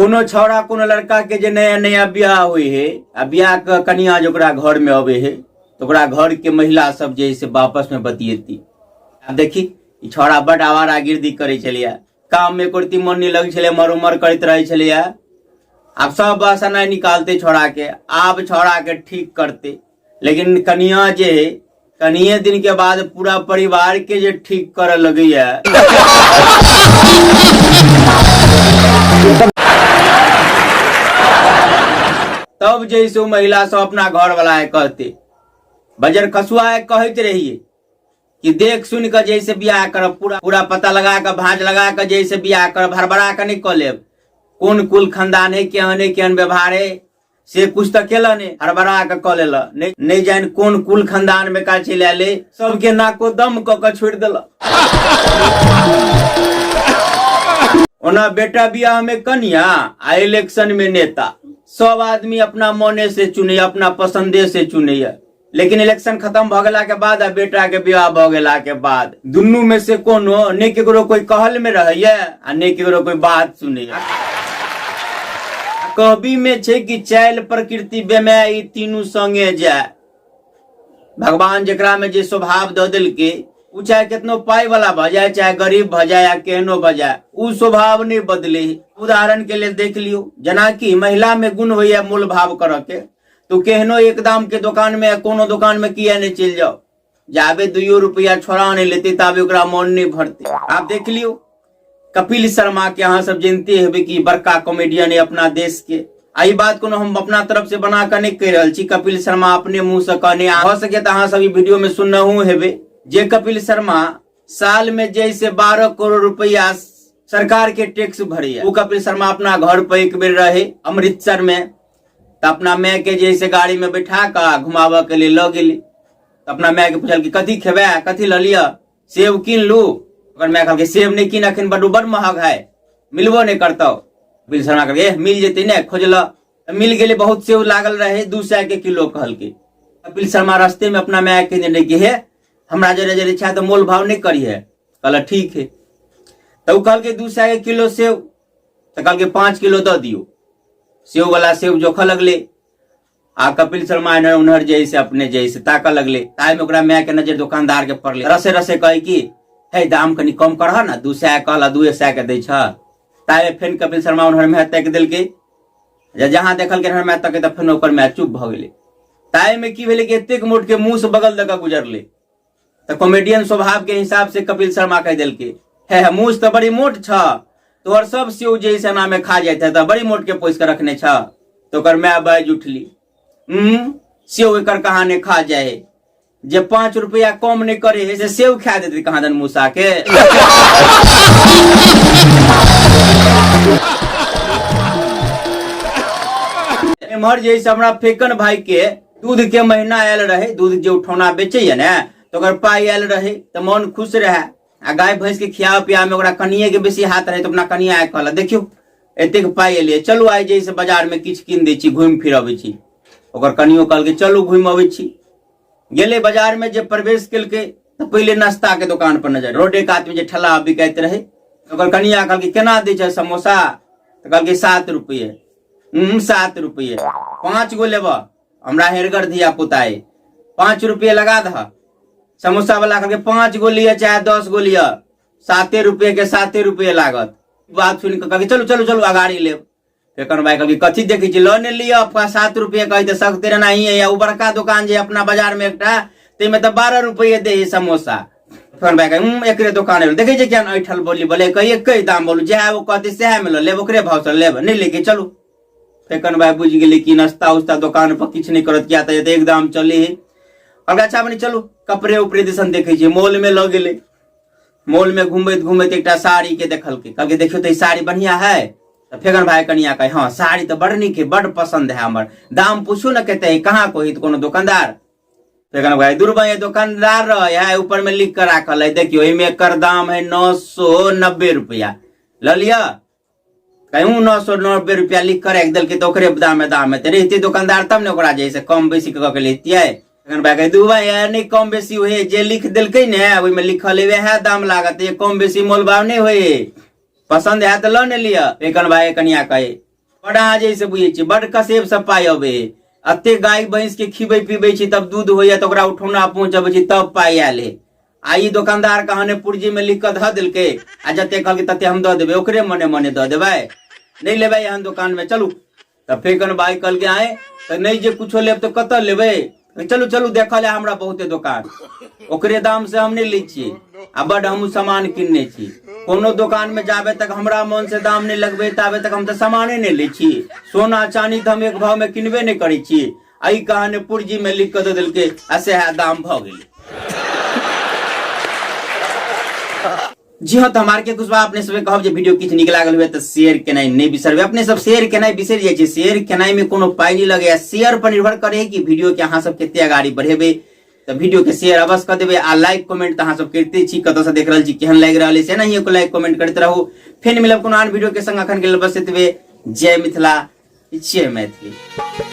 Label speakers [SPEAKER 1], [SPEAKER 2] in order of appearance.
[SPEAKER 1] कोनो छौड़ा कोनो लड़का के जे नया नया बियाह होइ है आ बियाह के कनिया जे ओकरा घर में अबे है तो ओकरा घर के महिला सब जे है से वापस में बतियेती। आब देखी ई छौड़ा बड आवारा गिर्दी करे छलैया, काम में एको रत्ती मन नहीं लगै छलै, मर उमर करैत रहै छलैया। आब सब बस एना निकालते छौड़ा के, आब छौड़ा के ठीक करते। लेकिन कनिया जे है कनिए दिन के बाद पूरा परिवार के जे ठीक करऽ लगैया। तब जे से महिला सब अपना घर वाला है कहते बजर खसुआ है कहैत रहिए कि देख सुन के जैसे बियाह करब, पूरा पूरा पता लगा के भाँज लगा के जैसे बियाह करब, हड़बड़ा के नहीं कऽ लेब। कोन कुल खानदान है, केहन है, केहन व्यवहार है, से कुछ तऽ केला नहीं, हड़बड़ा के कऽ लेल। नहीं जान कोन कुल खानदान में का चलि आयल, सबके नाको दम कऽ के छोड़ि देल। ओना बेटा बियाह में कनिया आ इलेक्शन में नेता, सब आदमी अपना मने से चुनैया, अपना पसंदे से चुनैया। लेकिन इलेक्शन खत्म भऽ गेला के बाद आ बेटा के विवाह भऽ गेला के बाद दुनू में से कोनो नहि केकरो कोई कहल में रहैया आ नहि केकरो कोई बात सुनैया। कहबी में छै कि चाइल प्रकृति बेमाय ई तीनू संगे जाय। भगवान जेकरा में जे स्वभाव दऽ देलकै उ चाहे केतनो पाई वाला भऽ जाय, चाहे गरीब भऽ जाय या केहनो भऽ जाय, उ स्वभाव नहि बदले। उदाहरण के लेल देख लियौ, जेनाकि महिला में गुण होइया मोल भाव करऽ के, तो केहनो एक दाम के दुकान में कोनो दुकान में किया नहीं चलि जाओ, जाबे 2 रुपया छोड़ा नहीं लेते ताबे ओकरा मन नहीं भरते। आप देख लियो कपिल शर्मा के, अहाँ सब जानते हेबै कि बड़का कॉमेडियन है अपना देश के। आ ई बात कोनो हम अपना तरफ से बना के नहीं कहि रहल छी, कपिल शर्मा अपने मुंह से कहने, भऽ सके तऽ अहाँ सब ई वीडियो में सुननहु हेबै जे कपिल शर्मा साल में जैसे 12 करोड़ रुपया सरकार के टैक्स भरैया। उ कपिल शर्मा अपना घर पर एक बेर रहे अमृतसर में, तऽ अपना माय के जे से गाड़ी में बैठा कऽ घुमाबऽ के लिए लऽ गेली। तऽ अपना माय के पूछल कि कथी खेबै, कथी लऽ लिअ, सेब कीन लू। ओकर माय कहलकै सेब नहि कीन, अखन बड्ड बड़ महग है, मिलबो नहि करतौ। कपिल शर्मा कहलकै एह मिल जेतै ने, खोजल। तऽ मिल गेलै, बहुत सेब लागल रहै, 200 के किलो कहलकै। कपिल शर्मा रस्ते में अपना माय के कहने कि हे हमरा जरे जरे इच्छा तऽ मोल भाव नहि करिहे। कहलक ठीक है। तऽ ओ कहलकै 200 के किलो सेब, तऽ कहलकै 5 किलो दऽ दियौ। सेब वाला सेब जोखऽ लगलै आ कपिल शर्मा एन्हर उन्हर जे से अपने जे से ताकऽ लगलै। ताहिमे ओकरा माय के नजर दोकानदार के पड़लै। रसे रसे कहै कि हे दाम कनि कम करह ने, 200 कहला 200 के दै छह। ताहिमे फेन कपिल शर्मा उन्हर माय ताकि देलकै, जे जहाँ देखलकै एन्हर माय तकै तऽ फेन ओकर माय चुप भऽ गेलै। ताहिमे की भेलै कि एतेक मोट के मुँह से बगल दऽ कऽ गुजरलै। तऽ कॉमेडियन स्वभाव के हिसाब से कपिल शर्मा कहि देलकै हे हे मूस तऽ बड़ी मोट छ, तोहर सब सेव जे से एना में खा जाइत है, तऽ बड़ी मोट के पोसि के रखने छ। तऽ ओकर माय बाजि उठली, सेव एकर कहाँ नहि खा जाए है, जे 5 रुपया कम नहि करे है से सेव खा देते कहाँ दन मूसा के। एम्हर जे से हमरा फेकन भाई के दूध के महीना आयल रहे, दूध जे उठौना बेचैया ने तऽ ओकर पाइ आयल रहे, तऽ मन खुश रहे। आ गाय भैंस के खियाव पियाव में ओकरा कनिए के बेसी हाथ रहे, तऽ अपना कनिया के कहलक देखियौ एतेक पाइ एलियै, चलू आइ जे से बाजार में किछु कीन दै छी, घुमि फिर अबै छी। ओकर कनियो कहलकै चलू घुमि अबै छी। गेलै बाजार में, जे प्रवेश केलकै तऽ पहिले नाश्ता के दुकान पर नजर, रोडे कात में जे ठेला बिकाइत रहे। ओकर कनिया कहलकै केना दै छै समोसा, तऽ कहलकै 7 रुपये। 7 रुपये, 5 गो लेबऽ, हमरा हेरगर धिया पुता है, 5 रुपये लगा दह। समोसा वाला कहलकै 5 गो लिअ चाहे 10 गो लिअ, 7 रुपये के 7 रुपये लागत। बात सुनि कऽ कहलकै चलू चलू चलू अगाड़ी लेब। फेकन भाई कहलकै कथी देखै छी, लऽ ने लिअ, 7 रुपये कहै तऽ सस्ते रहना ही है। ओ बड़का दोकान जे अपना बाजार में एकटा, ताहिमे तऽ 12 रुपये दै है समोसा। फेकन भाई कहै एकरे दोकान है, देखै छियै केहन ऐठल बोली बोले, कहै एके दाम बोलू, जएह ओ कहतै सएह मे लऽ लेब, ओकरे भावसँ लेब, नहि लेके चलू। फेकन भाई बुझि गेलै कि नाश्ता उस्ता दोकान पर किछु नहि करत, किया तऽ एतेक दाम चलै है। कहलकै अच्छा बनी चलू कपड़े उपड़े दिसन देखै छियै। मॉल में लऽ गेलै, मॉल में घुमैत घुमैत एकटा साड़ी के देखलकै, कहलकै देखियौ तऽ ई साड़ी बढ़िया है। तऽ फेकन भाई कनिया कहै हँ साड़ी तऽ बड़ नीक है, बड़ पसंद है हमर, दाम पूछू ने कते है, कहाँ कोई कोनो दोकानदार। फेकन भाई दूर भाई दोकानदार रहे है, ऊपर में लिख कर राखल है, देखियौ एहिमे एकर दाम है 990 रुपया, लऽ लिअ। कहूँ 990 रुपया लिख कर राखि देलकै तऽ ओकरे दामे दाम हेतै, रहितै दोकानदार तब ने ओकरा जे है से कम बेसी कऽ के लैतियै। तखन भाई कहै दू भाई यार नहि कम बेसी होइ, जे लिख देलकै ने ओहिमे लिखल है वएह दाम लागत, ये कम बेसी मोल भाव नहि होइ, पसंद है तऽ लऽ ने लिअ। फेकन भाई कनिया कहै बड अहाँ जैसे बुझै छियै, बड कसेब से पाइ अबै है। एते गाय भैंस के खिबै पीबै छी तब दूध होइया, तऽ ओकरा उठौना पहुँचबै छी तब पाइ आयल है। आ ई दोकानदार कहने पुर्जी में लिख कऽ धऽ देलकै आ जते कहलकै तते हम दऽ देबै, ओकरे मने मने दऽ देबै, नहि लेबै एहन दोकान में, चलू। तऽ फेर भाई कहलकै आए तऽ नहि जे कुछो लेब तऽ कतऽ लेबै, चलू चलू देखल है हमरा बहुते दोकान, ओकरे दाम से हम नहि लै छियै आ बड हमहूँ सामान किनने छी, कोनो दोकान में जाबे तक हमरा मन से दाम नहि लगबै ताबे तक हम तऽ सामाने नहि लै छी, सोना चानी तऽ हम एक भाव में किनबे नहि करै छी। आ ई कहानी पुर्जी में लिख कऽ दऽ देलकै आ सएह दाम भऽ गेलै। जी हाँ, तो हमारे के कुशवाहा अपने सबके कहब जे वीडियो किछु नीक लागल हुए तऽ शेयर केनाइ नहि बिसरबै। अपने सब शेयर केनाइ बिसरि जाइ छी, शेयर केनाइ में कोनो पाइ नहि लगैया, शेयर पर निर्भर करे है कि वीडियो के अहाँ सब कते अगाड़ी बढ़ेबै। तऽ वीडियो के शेयर अवश्य कऽ देबै आ लाइक कमेंट तऽ अहाँ सब करिते छी, कतऽ से देख रहल छी केहन लागि रहल है से नहीं लाइक कमेंट करैत रहू। फेर मिलब कोनो आन वीडियो के संग, अखन के लेल बस एतबे। जय मिथिला, जय मैथिली।